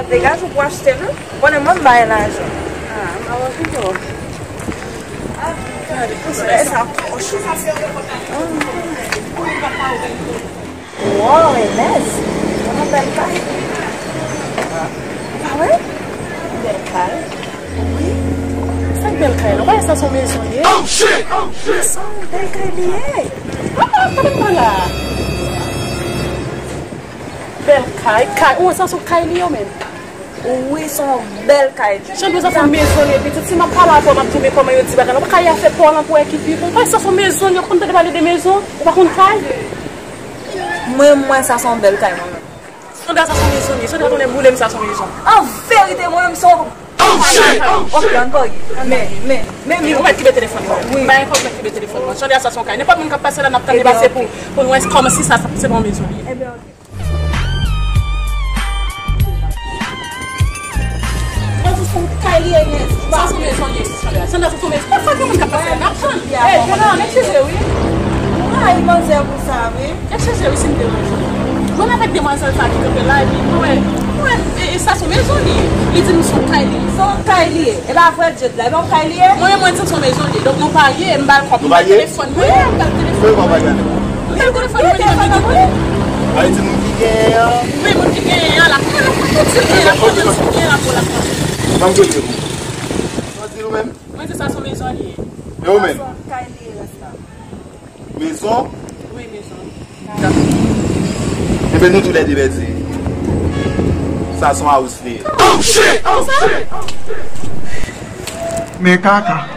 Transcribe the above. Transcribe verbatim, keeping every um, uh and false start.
Degaje w pou achte l, wi. Ou konnen mwen m bay lajan. Ah, m ap okipe w. Ah, gade, pou sa, sa pòch. Wow, Ernest, ou nan bèl kay. Pa vre? Bèl kay. Wi. Sa k bèl kay la? Ou pa wè sa se yon mezon li ye? Oh, shit! Oh, shit! Sa yon bèl kay li ye. Ah, ah, pa la. Bèl kay, kay. Ou wè sa se yon kay li ye menm? Wi, se yon bèl kay. Chandra, sa se yon mezon li ye, pitit. Si m ap pale avè w, m ap di w, men kòman yo di bagay la. Ou pa ka fè pa w lan pou wè ki pi bon. Ou pa wè sa se yon mezon li ye, ou konn tande pale de mezon, ou pa konn kay? Mwen, mwen, sa se yon bèl kay, mwen menm. Chandra, sa se yon mezon li ye. Chandra, tonnè boule m, sa se yon mezon. An verite, mwen menm, se yon... Oh, shit! Oh, shit! Ok, ann pale. Men, men, men, men, ou mèt kite telefòn mwen. Wi. Bay enfo, ou mèt kite telefòn mwen. Chandra, sa se yon kay. Nenpòt moun k ap pase la, n ap tande pase pou, pou n wè kòman si sa, sa se pa yon mezon li ye. Ebyen, ok. Sa se yon kay li ye, yes. Sa se yon mezon li ye, Chandra. Chandra, sa se yon mezon. Sa gen moun k ap pase la, n ap tann. Ey, Chandra, n eskize, wi. Mwen rayi manzè pou sa, wi. Eskize, wi, si m deranje w. Mwen avèk demwazèl sa ki kanpe la, epi mwen wè, mwen wè, e, e sa se yon mezon li ye. Li di m se yon kay li ye. Se yon kay li ye. E pa vre, Jade la. E pa yon kay li ye? Mwen menm, mwen di m se yon mezon li ye. Donk, nou parye, e m ba l kòb. Nou parye? M ba l telefòn mwen, m ba l telefòn mwen. Mwen pa parye avèk ou. M ba l telefòn mwen, li mande mwen. Sa vle di moun ki genyen an? Wi, moun ki genyen an la. Kòman nou konn tout moun genyen la, kòman tout moun genyen la pou la pran? Ban m gade pou ou. Sa di ou menm? Mwen di sa se yon mezon li ye. E ou menm? Sa se yon kay li ye, rasta. Mezon? Wi, mezon. Enben, nou toulède pèdi. Sa se yon house li ye. Oh, shit! Oh, shit! Men kaka.